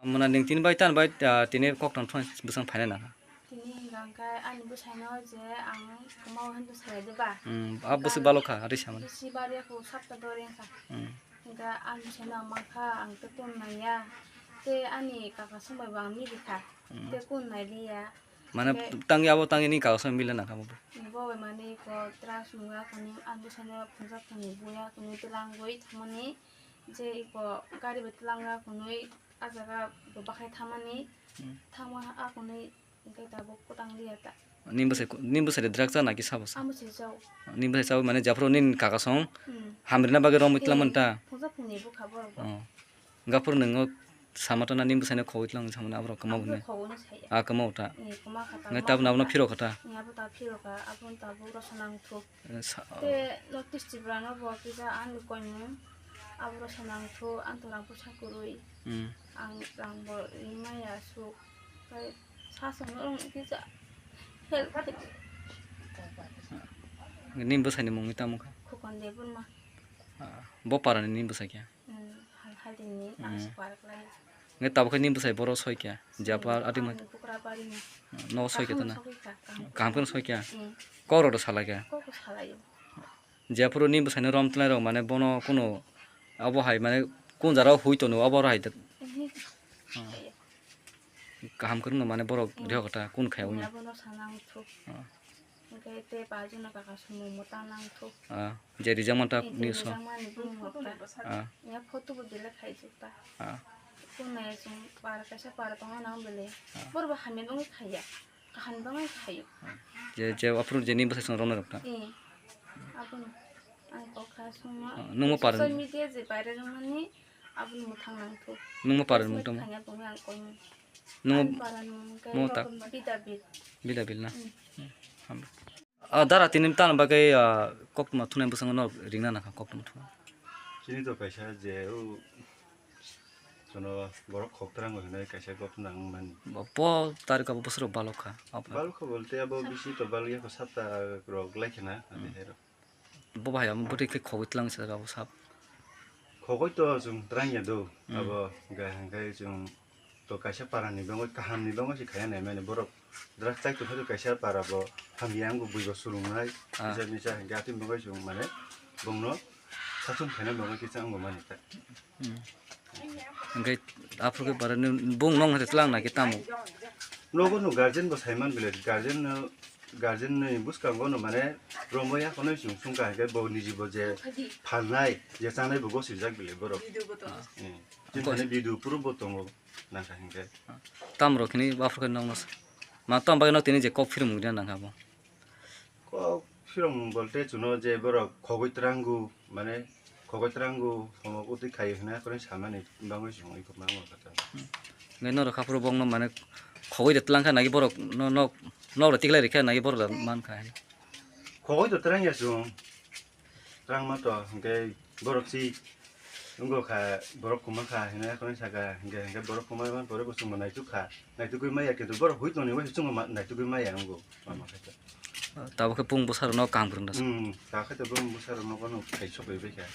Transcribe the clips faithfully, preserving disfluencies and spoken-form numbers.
Mona ning tini bai tan bai, ah, tini kok tong thon bwsang phaina nang. Tini hingka hingke ani bwsaino je ang kwmao hinwi salai diba. Hmm, a bwswk balo kha, ari samani. Bisi bariya kho sapta dori wngkha. Hmm. Hingke ani bwsaino ang mankha, ang tei kun naiya. Tei ani kaka songbai bo ang nirikha. Hmm. Tei kun nailiya. Mane tei tangwi abo tangwi ni kagos no mile nang kha bo. Bo bai mane iko truck nungya kuni, ang bwsano phunjak kuni buya kuni twlangwi thangmani, je iko gari bai twlangya kuni, a jaga bo bakhai thangmani, hmm, thangma a kuni hingke tabuk kwtang liya ta. Ni bwsai, ni bwsai de drug cha naki sabo sa? Amo se chao. Ni bwsai chao mane jephuru nini kaka song, hmm, hamrina bagwi romwi twlangmani ta? Phunjak kuni bukha borok bo. Oh. Gafur nwngo sama to na nini bwsaino khogwi twlang samani aborok kwma hwnwi. Khogwi no saya. A kwma uta. Ni kwma kha ta. Ngai tabuk abono phiro kha ta. Ni abo ta phiro kha, aboni tabuk rwsa nang thu. Eh, sa-, oh. Te notice Tripura no bo kisa ani koimung. Abo rwsa nang thu, ang to rang pusa kwrwi. Hmm. Ang rang bo ri maya suk. Kai sa song no rong kisa help. Nini bwsaini mungwi tamo kha? Khokon Debbarma. Ah, bo parani nini bwsa kya? Hmm, hal hal dini, hmm, ang sukar klai. Nge tabuk khe nini bwsai boro soi kya? Japa ati ma. Ang Bukrabari ni. No soi kya tana. Kaham soi kha, kaham. Kaham khe soi kya? Hmm. Kok rok salai kya? Kok salai. Jephuru nini bwsai no rom tlai rok mane bono kuno abo hai mane kun jara hui tono abo hai. Ehe. Hmm. Kaham kwrwngno mane borok, hmm, rihok ta kun khaya wngya. Abono sana wngthuk. Ah. Hingke tei pajuna kaka sumung mwtang nangthuk. Ah, je rijak manta news o. Rijak mani bumung rok ta. Ah. Ya photo bo delete khaijak ta. Ah. Kunai chwng para kaisa para tongna nang bele. Ah. Borok bo hamya wngwi khaiya. Kaham wngwi khaio. Je, je aphuru je ni bwsai chwng romnai rok ta. Eh. Abono. Ang kok kha sungma. Ah, nungmo para. Social media je viral wngmani. Aboni mwthang nangthuk. Nungmo para mwthang. Thangya bongni ang koimung. Nungmo. Ani para nung khe mo ta. Bidabil. Bidabil na. Hmm. Hmm. Hambai. Ah, dara tini tang bagwi, ah, koktwma thunai bwskango no ringna nangkha koktwma thunai. Chini to kaisa je o jono borok khok twrango hinwi kaisa koktwma nang mani. Bo, bo tarika bo bwswk balok kha. Balok kha bolte abo bisi to balok ya ko sapta rok lai khna. Hmm. Adi hero. Bo bahai amo bwtwi khe khogwi twlang se abo sap. Khogwi to chwng twlang ya do. Hmm. Abo hwnkhe, hwnkhe chwng to kaisa para ni bagwi, kaham ni bagwi se khaiya nai mani borok. Drak chai tongkha kaisa para bo hamya wngwi bui bo swrwngnai. Ah. Misa misa hwnkhe atwi bagwi chwng mane bongno satung khaina bagwi kisa wngwi mani ta. Hmm. Hwnkhe aphuru khe bara bung nong hai twlang nai khe tamo? Nogo no guardian bo saiman bile, guardian no, guardian ni bwskango no mane romwi ya khonai chwng sungkha hwnkhe bo niji bo je phalnai, je chanai bo gosijak bile borok. Hmm. Chini thani video proof bo tongo, nangkha hwnkhe. Tamo rok hini aphuru khe nongno sa-, ma tamo bagwi no tini je kok phirmung rina nangkha bo? Kok phirmung bolte chuno je borok khogwi twrango, mane khogwi twrango, homo utwi khaio hwnwi akhorni samani bagwi chwng iko mangma kha. Ngai norok aphuru bongno mane khogwi de twlang kha nagi borok no nok, nok rok tiklai rikha nagi borok da man kha. Khogwi to twrang ya chwng. Twrangma to hwnkhe borok si wngkha, borok kwma kha hinwi akhorni saka, hwnkhe, hwnkhe borok kwma man pore bo chwngbo naituk kha, naitugwi maya, kintu borok hoi tongni bai chwngbo ma-, naitugwi maya wngo, mama khe to. Tabuk khe bung bwsarokno kaham kwrwng da. Hmm, ta khe to bung bwsarokno bono khai sokgwi bai kha,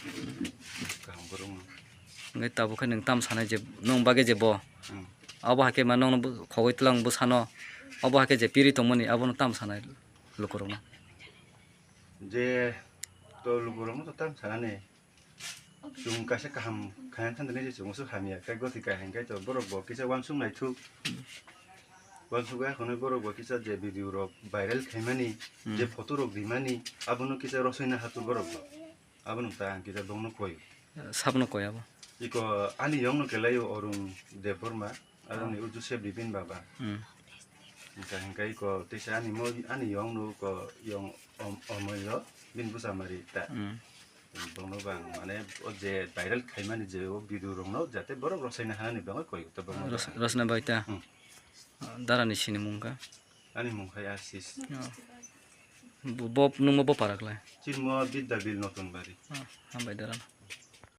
kaham kwrwngno. Hwnkhe tabuk khe nwng tam sanai je nwng bagwi je bo, hmm, abo hai khe ma nongno bo-, khogwi twlang bwsano, abo hai khe je piri tongmani abono tam sanai lukurokno. Je to lukurokno to tam sanani. Chwng kaisa kaham khaina thangdani je chwng musu hamya khe goti kaham khe to borok bo kisa uansuk naithok. Uansuk ya khonwi borok bo kisa je video rok viral khaimani, hmm, je photo rok rimani, abono kisa rosoi na hatur borok bo. Abono ta ang kisa bongno koi. Sabno koi abo. Iko ani yongno kelaio Arun Debbarma. Aroni o Joseph Bipin Baba. Hmm. Hingka, hingka iko teisa ani mo, ani yong no ko yong om-, omoyo bin busa mari ta. Hmm. Bono bang mane o je viral khaimani je o video rok no jate borok rosai na hani bang koi to bono. Ros-, rosna bai ta. Hmm. Dara ni sini mung kha? Ani mung khai Asis. Oh. Bo, bo, nung mo bo para klai? Chin mo Bidya Bil Notun Bari. Oh, hambai dara.